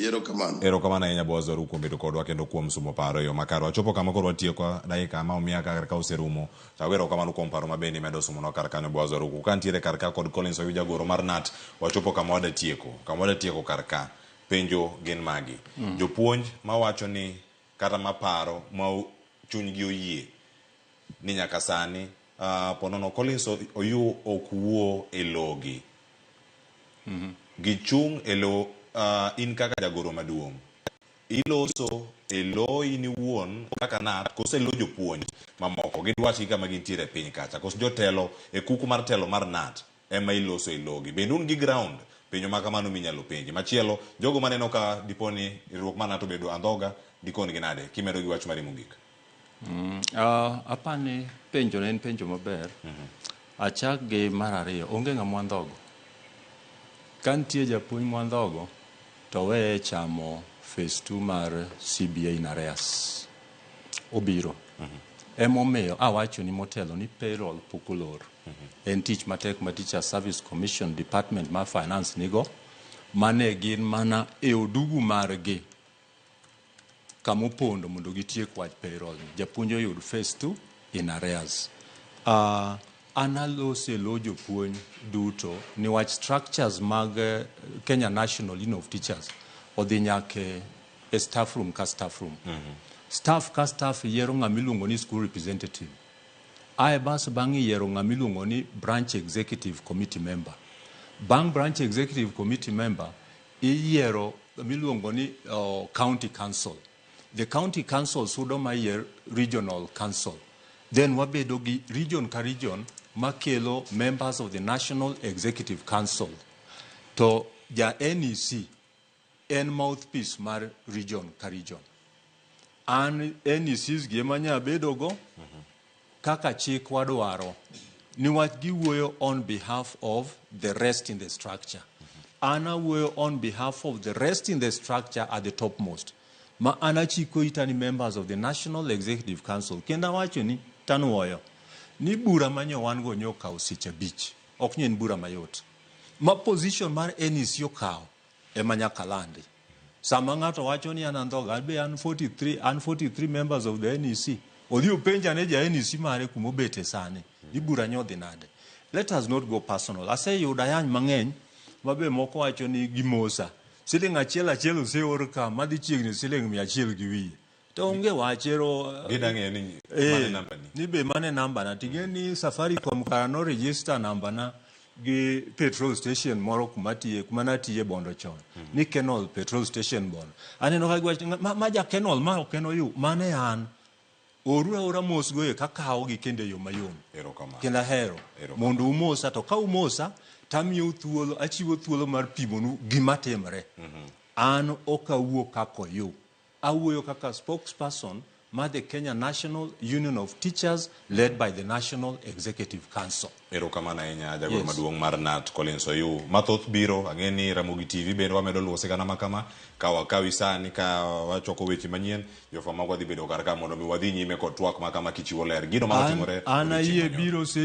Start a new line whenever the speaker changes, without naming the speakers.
Erokamano.
Erokamano ahinya Boaz Waru kuom bedo kodwa kendo kuom sumo paro e yo makare. Wachopo kama koro watieko dakika ma omiya kar ka oserumo. To ago erokamano kuom paro ma bende imedo sumonwa kar kanyo Boaz Waruku. Ka ntiere kar ka kod Collins Oyu jagoro mar KNUT, wachopo kama wada tieko. Kama wada tieko kar ka. Penjo gin magi. Jopuonj mawacho ni kata maparo ma chunygi oyie ni nyaka sani ponono Collins Oyu ok wuo e logi. Gichung' e lo in kaka jagoro maduong'. Iloso e lo in iwuon kaka KNUT koso e lo jopuonj mamoko gi dwachgi kama gintiere e piny kacha koso jotelo e kuku mar telo mar KNUT ema iloso e logi. Bende un gi ground penjo ma kamano minyalo penji. Machielo jogo maneno ka dipo ni riwruok mar KNUT obedo andhoga dikon gi nade kimedo gi wach mari mogik.
Apani penjo ne en penjo maber. Achak gi mar ariyo, onge ng'ama wandhogo. Ka nitie japuonj mwandhogo, to weye chamo phase 2 mar CBA in arrears. Obiro. Emomiyo awacho ni motelo ni payroll pok olor. En tich matek ma Teacher Service Commission Department mar Finance nigo, mane gin mana e odugu margi kamopondo mondo gitiek wach payroll ni. Japuonj oyud phase 2 in arrears. An alose lo jopuonj duto niwach structures mag Kenya National Union of Teachers odhi nyaka e staff room ka staff room. Staff ka staff yiero ng'ama iluongo ni school representative. Ae bas bang' yiero ng'ama iluongo ni branch executive committee member. Bang' branch executive committee member, iyiero miluongo ni county council. The county council sudo mayier regional council. Then wabedo gi region ka region makelo members of the National Executive Council. To ja NEC en mouthpiece mar region ka region. An NECs gi ema nya bedo go kaka chik wadwaro niwach giwuoyo on behalf of the rest in the structure. An awuoyo on behalf of the rest in the structure at the topmost. Ma an achiko ita ni members of the National Executive Council. Kendo awacho ni tanuoyo ni bura manyo wan go nyo okawo seche abich. Ok ni en bura mayot. Ma position mar NEC okawo ema nyaka landi. Sama ng'ato wacho ni an andhoga, an be an 43, an 43 members of the NEC. Odhi openja ne ja NEC mare kuma obete sani. Ni bura nyo odhi nade. Let us not go personal. Aseyudo ayany mang'eny ma be moko wacho ni gimosa. Siling achiel achiel oseor ka madhi chiegni siling 100 gi wiye. To onge wach ero.
Gidang'eyo ni mane namba ni.
Ni be mane namba na. Ting'e ni Safaricom kara no register namba na gi petrol station moro kuma tiye, kuma natiye Bondo chon. Ni Kenol petrol station Bondo. Aneno ka giwacho ma ja Kenol ma ok en Oyu, mane an. Oru aora mos go e kakawo gi kendo e yo mayom.
Erokamano.
Kendo ahero.
Erokamano.
Mondo umosa to ka umosa tamiyo thuolo, achiwo thuolo mar pimonu gima timre. An ok awuo kaka Oyu. Awuoyo kaka spokesperson mar the Kenya National Union of Teachers led by the National Executive Council.
Erokamano ahinya jagoro
Yes.
maduong' mar KNUT Collins Oyu. Mathoth biro, ang'e ni Ramogi TV bende wamedo luwo sigana ma kama. Ka wakawi sani ka wachoko weche manyien, jofwamb magwa dhi bedo kar ka mondo mi wadhi nyime kod twak ma kama kichiwo ler. Gino manotimore
An
odiochieng'
ayie
manyoro.
biro seche